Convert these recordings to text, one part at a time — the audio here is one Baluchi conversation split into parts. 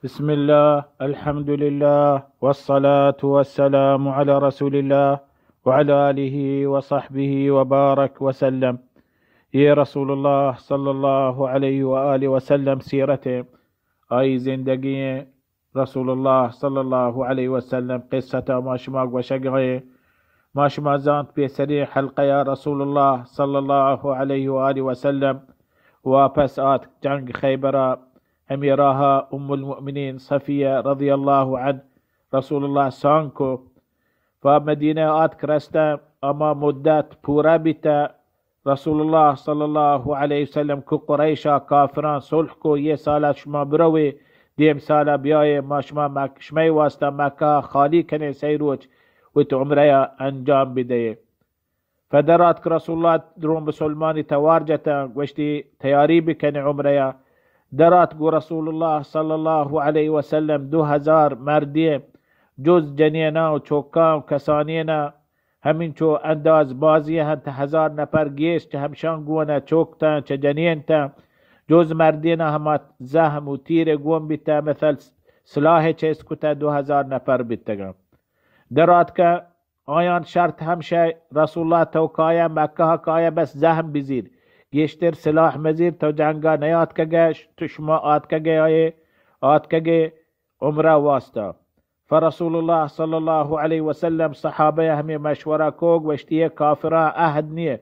بسم الله، الحمد لله، والصلاة والسلام على رسول الله، وعلى آله وصحبه وبارك وسلم. یہ رسول اللہ صلی اللہ علیہ وآلہ وسلم سیرت، آئی زندگی، رسول اللہ صلی اللہ علیہ وسلم قصہ ما شما گوشگ ایں. ما شما زانت پیسری حلقہ یا رسول اللہ صلی اللہ علیہ وآلہ وسلم واپس آت جنگ خیبرہ، ہمیں راہ ام المؤمنین صفیہ رضی اللہ عنہ رسول اللہ سانگ کو، پہ مدینہ آتک رستہ، اما مدت پورا بیتہ. رسول اللہ صلی اللہ علیہ وسلم کو قریشا کافراں صلح کو، یہ سالا شما بروے، دیم سالا بیائے، ما شما مک-، شمئے واسطہ مکہ خالی کنے، سی روچ وت عمرہ انجام بدے. پہ دراتک رسول اللہ درو مسلمانی توار جتاں، گوشتی تیاری بکنے عمرہ. دراتک گو رسول اللہ صلی اللہ علیہ وسلم دو ہزار مردی، جز جنیناں و چوکاں و کسانیناں، ہمینچو انداز بازی ہنت، ہزار نفر گیش چہ ہمشان گونہ چوک تاں، چہ جنین تاں، جز مردیناں ہما زہم و تیر گون بیتہ، مثل سلاح چست کتہ، دو ہزار نفر بیتگاں. دراتکہ آیان شرط ہمشہ، رسول اللہ تو کایہ، مکہ کایہ، بس زہم بزیر، گیشتر سلاح مزیر، تو جنگا نیاتکگہ، تو شما آتکگہ آئے، آتکگہ عمرہ واسطہ. فرسول اللہ صلی اللہ علیہ وسلم صحابہ ہمیں مشورہ کو، گوشتی یہ کافراں عہد نیے،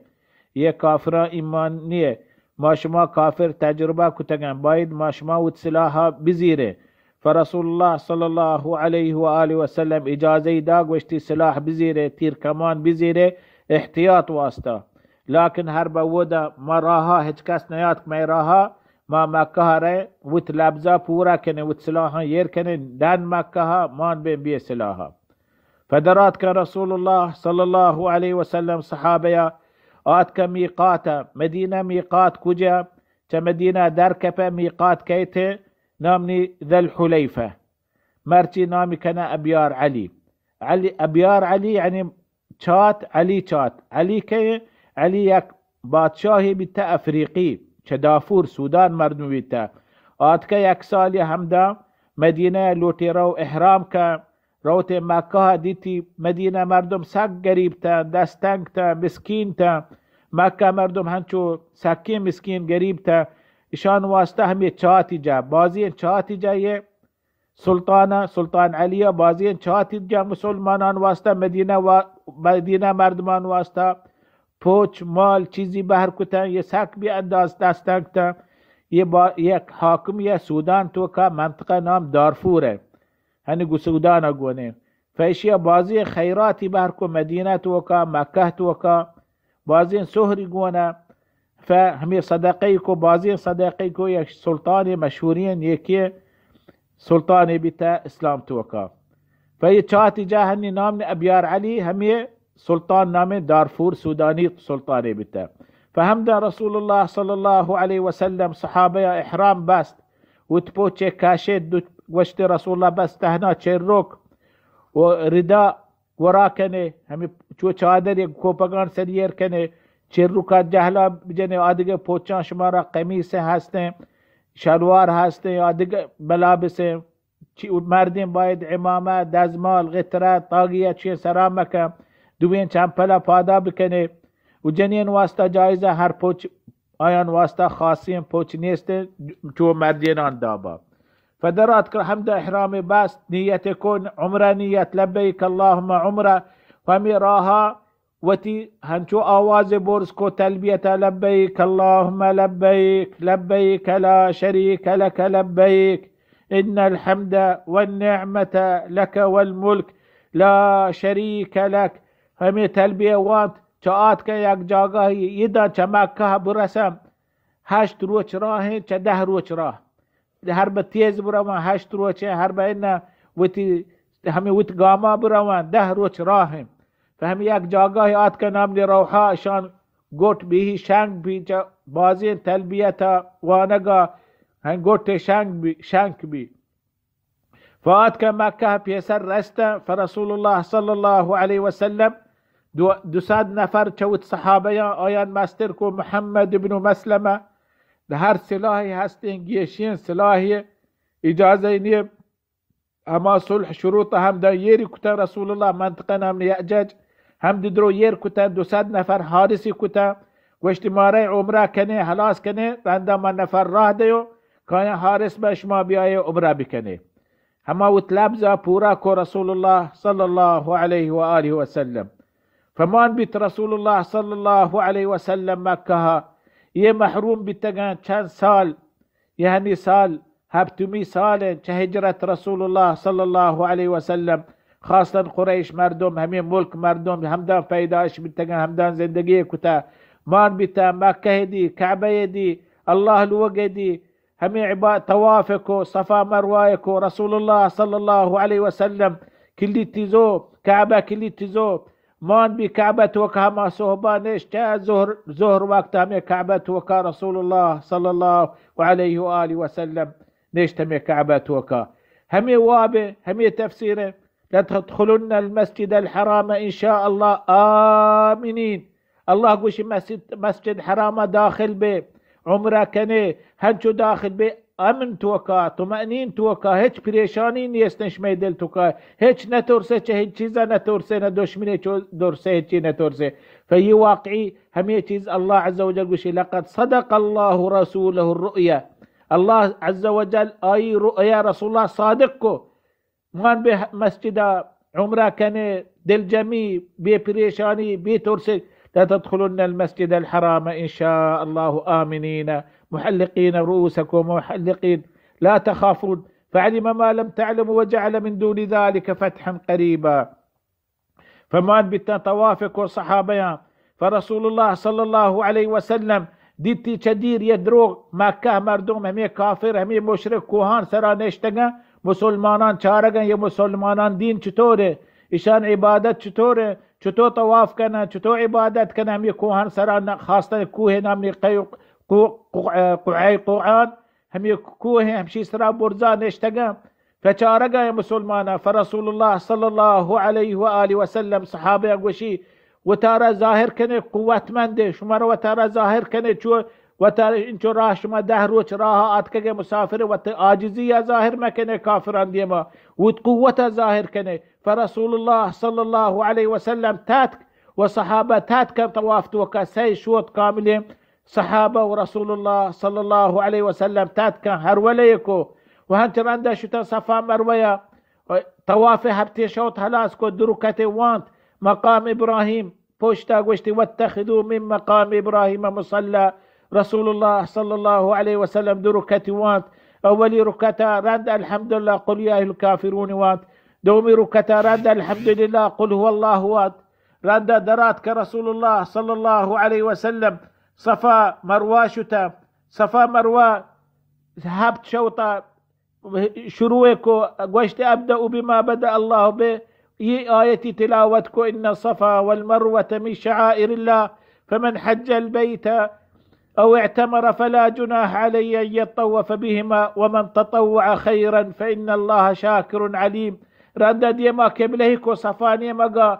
یہ کافراں ایمان نیے، ما شما کافر تجربہ کتگن، باید ما شما وت سلاحا بزیرے. فرسول اللہ صلی اللہ علیہ و آلہ وسلم اجازہ دا، گوشتی سلاح بزیرے، تیر کمان بزیرے، احتیاط واسطہ. لیکن ہر بودا ما راہا ہچ کس نیاتک مئے راہا، ما مکہ رئے وت لبزا پورا کنے، وت سلاحاں ایر کنے، ڈن مکہ مان بے بے سلاحا. پدراتکہ رسول اللہ صلی اللہ علیہ وسلم صحابہ آتکہ میقات، مدینہ میقات کجا؟ چہ مدینہ در کپہ میقات کیت، نام نی ذی الحلیفہ، مرچی نامی کنہ ابیار علی. علی، ابیار علی یعنی چات، علی چات. علی کئے؟ علی یک بادشاہے بیتہ افریقی، چہ دافور سودان مردم بیتہ. آتکہ یک سالی ہمدا مدینہ لوٹی رو احرام کن، روت مکہ دیتی مدینہ مردم سک گریب تن، دست تنگ تن، مسکین تن. مکہ مردم ہنچو سکین مسکین گریب تن. اشان واسطہ ہمیں چاتی جا، بازی چاتی جا یہ سلطان، سلطان علی بازی چاتی جا مسلمانان واسطہ مدینہ و مدینہ مردمان واسطہ پوچ مال چیزی بہر کتن، یہ سک بی انداز دست تنگ تن. یہ با، یک حاکم یہ سودان توکا منطقہ نام دارفور ہے. ہنی گو سودان گونے. فیشیا بازی خیراتی بہر کو مدینہ توکا، مکہ توکا، بازیں سہری گون ء. ف ہمے صدقہ کو، بازیں صدقہ کو، یک سلطان مشہوریں نیکیں سلطانے بیتہ اسلام توکا. ف یہ چاتی جاہنی نام نے ابیار علی، ہمے سلطان نام دارفور سودانی سلطانے بیتہ. فہمدا رسول اللہ صلی اللہ علیہ وسلم صحابہ احرام بست، وت پوچے کاشے، دو گوشت رسول اللہ بس تہنا چروک و ردا گورا کنے، ہمے چو چادر یک کوپگان سر ایر کنے، چروکا جہلا بجنے، آدگہ پوچاں شمارا قمیص ہستیں، شلوار ہستیں، آدگہ ملابسیں. چی، مردین باید عمامہ، دزمال، غترہ، تاگیہ چین سرا مکن، دوین چمپلا پادا بکنے. و جنین واسطہ جائزہ ہر پوچ آیان واسطہ خاصیں پوچ نیست، چو مردینان دابا. فدرات کر حمد احرام بست، نیت کن، عمرہ نیت، لبیک اللہم عمرہ. و ہمیں راہا وتی ہنچو آواز برز کو تلبیت، لبیک اللہم لبیک، لبیک لا شریک لک لبیک، ان الحمد والنعمت لک والملک لا شریک لک. ہمیں تلبیہ وانت، چہ آتکہ یک جاگاہی، ایداں چہ مکہ برسم، ہشت روچ راہیں، چہ دہ روچ راہ. ہر بہ تیز برواں ہشت روچ، ہر بہ انہ وتی، ہمیں وت گاما برواں دہ روچ راہیں. پہ ہمیں یک جاگاہی آتکہ نام نے روحا، اشان گوٹ بیہی شنگ بی، چہ بازیں تلبیتا وانگا ہن گوٹ شنگ بی، شنگ بی. فآتکہ مکہ پیسر رستہ، فرسول اللہ صلی اللہ علیہ وسلم دو، دو صد نفر چہ وت صحابیاں آیان مستر کو محمد ابن مسلمہ، ہر سلاحی ہستیں گیشین سلاحی اجازہ نیہ۔ ہما صلح شروط ہمدا یری کتا رسول اللہ، منطقہ نام یعجج، ہم درو یر کتا، دو صد نفر حارسی کتا، گوشتی مارے عمرہ کنے، حلاس کنے، رندا ما نفر راہ دیو، کایا حارس بہ شما بیائے عمرہ بکنے۔ ہما وت لبزا پورا کو رسول اللہ صلی اللہ علیہ و آلہ وسلم۔ فمان بیت رسول اللہ صلی اللہ علیہ وسلم مکہ، یہ محروم بیتگن چند سال، یعنی سال ہپتمی سال انت چہ ہجرت رسول اللہ صلی اللہ علیہ وسلم، خاصتاً قریش مردم، ہمے ملک مردم ہمدان پیدائش بیتگن، ہمدان زندگی کتا، مان بیتا مکہ دی، کعبہ دی، اللہ لوگ دی، ہمے عبا-، طواف کو، صفا مروہ کو، رسول اللہ صلی اللہ علیہ وسلم کلی تیزو، کعبہ کلی تیزو، مان بی کعبہ توکا ہما صحبہ نشت، چہ ظہر، ظہر وقت ہمے کعبہ توکا رسول اللہ صلی اللہ علیہ و آلہ وسلم نشت ہمے کعبہ توکا۔ ہمے واب، ہمے تفسیر، لتدخلن المسجد الحرام ان شاء اللہ آمنین۔ اللہ گوشی مسجد، مسجد حرام داخل بے، عمرہ کنے، ہنچو داخل بے، امن توکا، طمأنین توکا، ہچ پریشانی نیست شمئے دل توکا، ہچ نہ ترسے، چہ ہچ چیزا نہ ترسے، نہ دشمنے چو درسے، ہچی نہ ترسے۔ فیہ واقعی ہمے چیز اللہ عز و جل گوشی، لقد صدق اللہ رسولہ الرؤیا۔ اللہ عز و جل آئی رؤیا رسول اللہ صادق کو۔ مان بے مسجدا عمرہ کنے، دلجمی، بے پریشانی، بے ترسے، لتدخلن المسجد الحرام ان شاء اللہ آمنین محلقین رؤوسکم ومحلقین لا تخافون فعلم ما لم تعلموا وجعل من دون ذلك فتحا قریبا۔ فمان بیتاں طواف کو صحابیاں، فرسول اللہ صلی اللہ علیہ وسلم دیتی چہ دیر یہ دروغ مکہ مردم، ہمے کافر، ہمے مشرک کوہان سرا نشتگاں، مسلمانان چارگاں، یہ مسلمانان دین چطورے، ایشان عبادت چطورے، چطور طواف کنن، چطور عبادت کنن، ہمے کوہان سرا ن-، خاصتاً کوہ نامی قیو-، قو-، قو-، قعیقوعان، ہمے کوہ ہیں، ہمشی سرا برزا نشتگاں، فچارگا اے مسلمانا، فرسول اللہ صلی اللہ علیہ و آلہ وسلم صحابہ گوشی، وتارا ظاہر کنے قوت مندے، شما رو وتارا ظاہر کنے، چو وتارا انچو راہ شما دہ روچ راہ آتکگے مسافر، وت عاجزی ظاہر مکنے کافران دیما، وت قوت ظاہر کنے۔ فرسول اللہ صلی اللہ علیہ وسلم تاتک و صحابہ تاتکن طواف توکا سہ شوت کاملیں۔ صحابہ و رسول اللہ صلی اللہ علیہ وسلم تاتکن ہر ولے کو و ہنچ رندا شتن صفا مروہ یا طواف ہپتے شوت ہلاس کو، دو رکعتے وانت مقام ابراہیم پشتا، گوشتی، واتخذوا من مقام ابراہیم مصلی۔ رسول اللہ صلی اللہ علیہ وسلم دو رکعتے وانت، اولی رکعتا رند الحمدللہ قل یا ایھا الکافرون وانت، دومی رکعتا رند الحمدللہ قل ھو اللہ وانت۔ رندا دراتک رسول اللہ صلی اللہ علیہ وسلم صفا مروہ شتا۔ صفا مروہ ہپت شوتا شروع کو، گوشت، ابدأ بما بدأ اللہ به، یہ آیتی تلاوت کو، ان الصفا والمروة من شعائر اللہ فمن حج البیت او اعتمر فلا جناح علیہ ان یطوف بهما ومن تطوع خیرا فان اللہ شاکر علیم۔ رندا دیما قبلہ کو، صفا نیمگا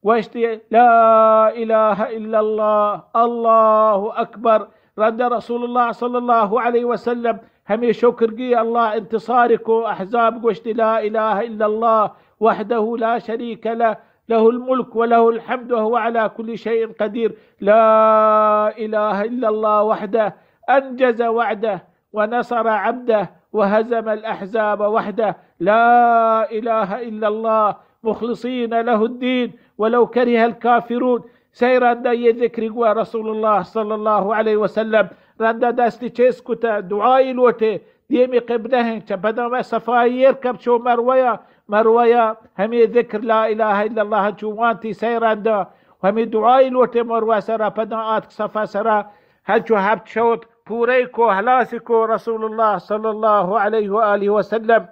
گوشتی، لا الہ الا اللہ، اللہ اکبر۔ رندا رسول اللہ صلی اللہ علیہ وسلم ہمے شکر گی اللہ انتصار کو، احزاب گوشتی، لا الہ الا اللہ وحدہ لا شریک لہ، لہ الملک ولہ الحمد وہو علی کل شیء قدیر، لا الہ الا اللہ وحدہ انجز وعدہ ونصر عبده وهزم الأحزاب وحده، لا إله إلا الله مخلصين له الدين ولو كره الكافرون۔ سئے رندا یہ ذکر گوا رسول اللہ صلی اللہ علیہ وسلم رندا دستی چست کتا، دعائی لوٹے، دیمی قبلہ ہیں، چہ پدا و صفائی ایر کپ چو مرویا، مرویا ہمیں ذکر لا الہ الا اللہ چو وانتی سئے رندا، ہمیں دعائی لوٹے مروہ سرا، پدا آتک صفا سرا، ہنچو ہپت شوت پورے کو، ہلاس کو رسول اللہ صلی اللہ علیہ و آلہ وسلم۔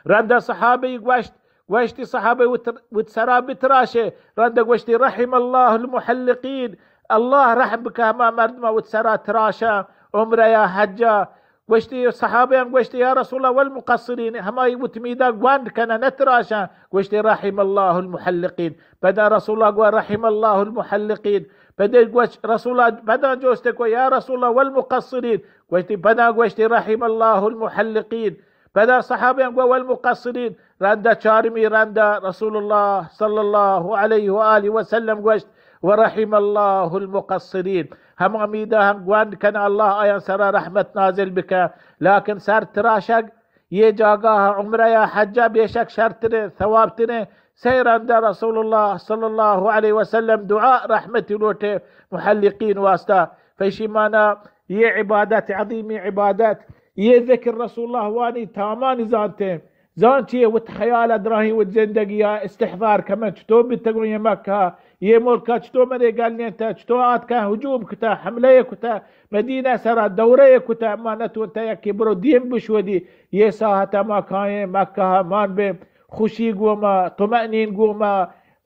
رندا صحابہ گوشت، گوشتی صحابہ وت، وت سرا بتراشے، رندا گوشتی، رحم اللہ المحلقین، اللہ رحم بکہ ہما مردمہ وت سرا تراشا، عمرہ یا حجا۔ گوشتی، صحابیان گوشتی، یا رسول اللہ، والمقصرین، ہمائی وت میدا گوانڈ کنہ نہ تراشا۔ گوشتی، رحم اللہ المحلقین۔ پدا رسول اللہ گوا، رحم اللہ المحلقین۔ پدا گوش، رسول اللہ پدا جوستے کو، یا رسول اللہ، والمقصرین؟ گوشتی، پدا گوشتی، رحم اللہ المحلقین۔ پدا صحابیان گو والمقصرین، رندا چارمی رندا رسول اللہ صلی اللہ علیہ و آلہ وسلم گوشت، ورحم اللہ المقصرین، ہما میدا ہم گوند کن اللہ آیان سرا رحمت نازل بکن، لیکن سر تراشگ یہ جاگہ عمرہ یا حجہ بیشک شرتریں، ثوابتریں، سئے رندا رسول اللہ صلی اللہ علیہ وسلم دعا رحمتی لوٹے محلقین واسطہ۔ فیشی مانا یہ عبادت، عظیمی عبادت، یہ ذکر رسول اللہ وانی تامانی زانتے۔ زان چیے وت خیال ء دراہیں وت زندگی ء استحضار کمن چتو بیتگوں یہ مکہ، یہ ملک ء چتو منے گلینتا، چتو آتکا ہجوم کتا، حملہ کتا، مدینہ سرا دورہ کتا، ما نتونتا یکی برو دیم بشودی۔ یہ ساعت ما کائیں مکہ ء مان بے خوشی گوما، طمأنین گوما،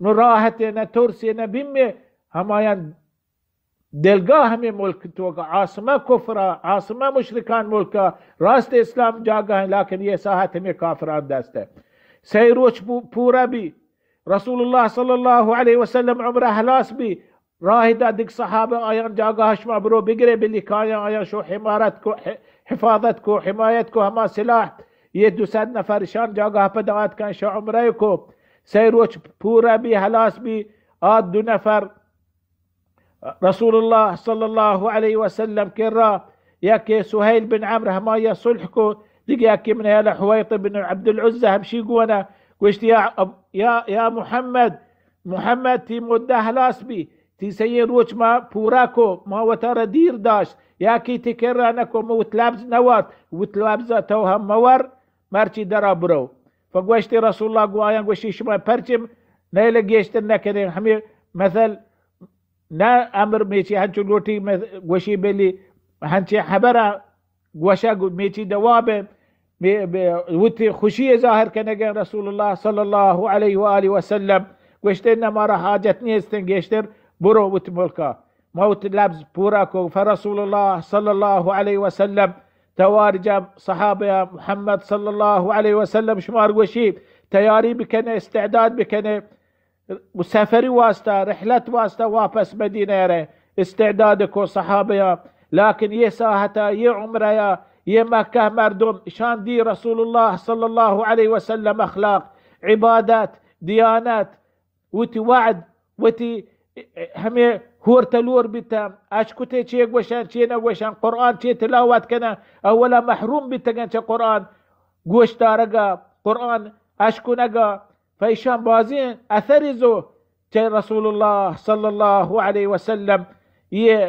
نو راحت نہ ترسی نہ بیمے۔ ہمایان دلگاہ ہمیں ملک توکا، عاصمہ کفرا، عاصمہ مشرکان ملکا، راست اسلام جاگہ ہیں، لیکن یہ ساعت ہمیں کافران دست ہے۔ سئے روچ پو-، پورا بی، رسول اللہ صلی اللہ علیہ وسلم عمرہ ہلاس بی، راہ دا دگ صحابہ آیان جاگہ شما برو بگرے بلی کایاں آیان شو حمارت کو، ح-، حفاظت کو، حمایت کو، ہما سلاح، یہ دو سد نفر شان جاگہ پدا آتکن شو عمرہ کو۔ سئے روچ پورا بی ہلاس بی، آ دو نفر رسول اللہ صلی اللہ علیہ وسلم کرا، یکے سہیل بن عمرو ہمایا صلح کو، دگہ یکے من یلا حویط بن عبد العزی ہمشی گونا، گوشتی، یا اب-، یا، یا محمد، محمد تی مدہ ہلاس بی، تی سئیں روچ ما پورا کو، ما وتارا دیر داشت، یا کی تی کرا نکو، ما وت لبز نوات، وت لبز تو ہم مور، مرچی درا برو۔ فگوشتی رسول اللہ گو آیان گوشی، شما پرچم نیل گیشتر نکنے، ہمیں مثل نہ امر میچی ہنچو لوٹی مہ-، گوشی بلی ہنچے حبرا گوشا گو-، میچی دواب مے-، بے-، وتی خوشی ظاہر کنگے رسول اللہ صلی اللہ علیہ و آلہ وسلم گوشتے، نہ مارا حاجت نیستیں گیشتر، برو وت ملکا۔ ما وت لبز پورا کو۔ فرسول اللہ صلی اللہ علیہ وسلم توار جب صحابہ محمد صلی اللہ علیہ وسلم شمار گوشی، تیاری بکنے، استعداد بکنے، سفری واسطہ، رحلت واسطہ واپس مدینہ رہے، استعداد کو صحابہ یا، لیکن یہ ساعتا، یہ عمرہ یا، یہ مکہ مردم، شان دی رسول اللہ صلی اللہ علیہ وسلم اخلاق، عبادت، دیانت، وتی وعد، وتی ہمیں ہور تلور بیتا، اشکتے چے گوشن، چے نہ گوشن، قرآن چے تلاوت کنن، اولا محروم بیتگن چہ قرآن گوش دارگا، قرآن اشکنگا، فیشان بازیں اثر زو چہ رسول اللہ صلی اللہ علیہ وسلم یہ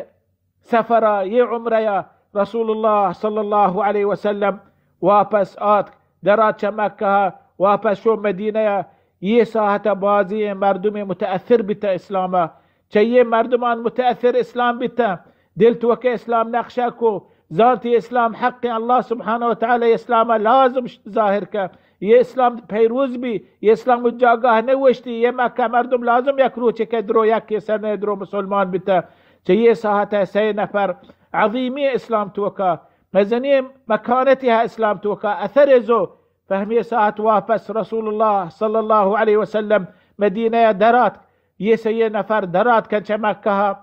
سفرا، یہ عمرہ یا رسول اللہ صلی اللہ علیہ وسلم واپس آتک، درا چہ مکہ واپس شو مدینہ یا، یہ ساعت بازی مردم متاثر بیتا اسلاما۔ چہ یہ مردمان متاثر اسلام بیتا، دل توکہ اسلام نقشہ کو، زانتی اسلام حق، اللہ سبحانہ و تعالی اسلام لازم ظاہر کا۔ یہ اسلام پیروز بی، یہ اسلام جاگاہ نوشتی، یہ مکہ مردم لازم یک روچے کہ درو، یک سر درو مسلمان بیتا۔ چہ یہ ساعت ہے سئے نفر عظیمی اسلام توکا، مزنی مکانتی ہے اسلام توکا، اثر زو۔ فہمی ساعت واپس رسول اللہ صلی اللہ علیہ وسلم مدینہ درات، یہ سئے نفر درات کن چہ مکہ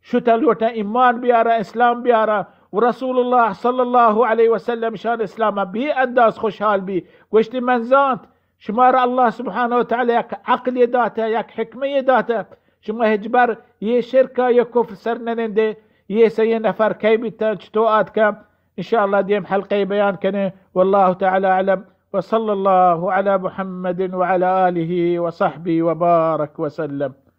شتہ لوٹاں ایمان بیاراں، اسلام بیاراں، و رسول اللہ صلی اللہ علیہ وسلم شان اسلام بے انداز خوشحال بی۔ گوشتی، من زانت شمارا اللہ سبحانہ و تعالی یک عقلے داتہ، یک حکمے داتہ، شما ہچبر یہ شرکا، یہ کفر سر ننندے۔ یہ سئے نفر کئی بیتن، چتو آتکن؟ انشاءاللہ دیم حلقہ بیان کنیں۔ واللہ تعالی اعلم، وصلی اللہ علی محمد وعلی آلہ وصحبہ وبارک وسلم۔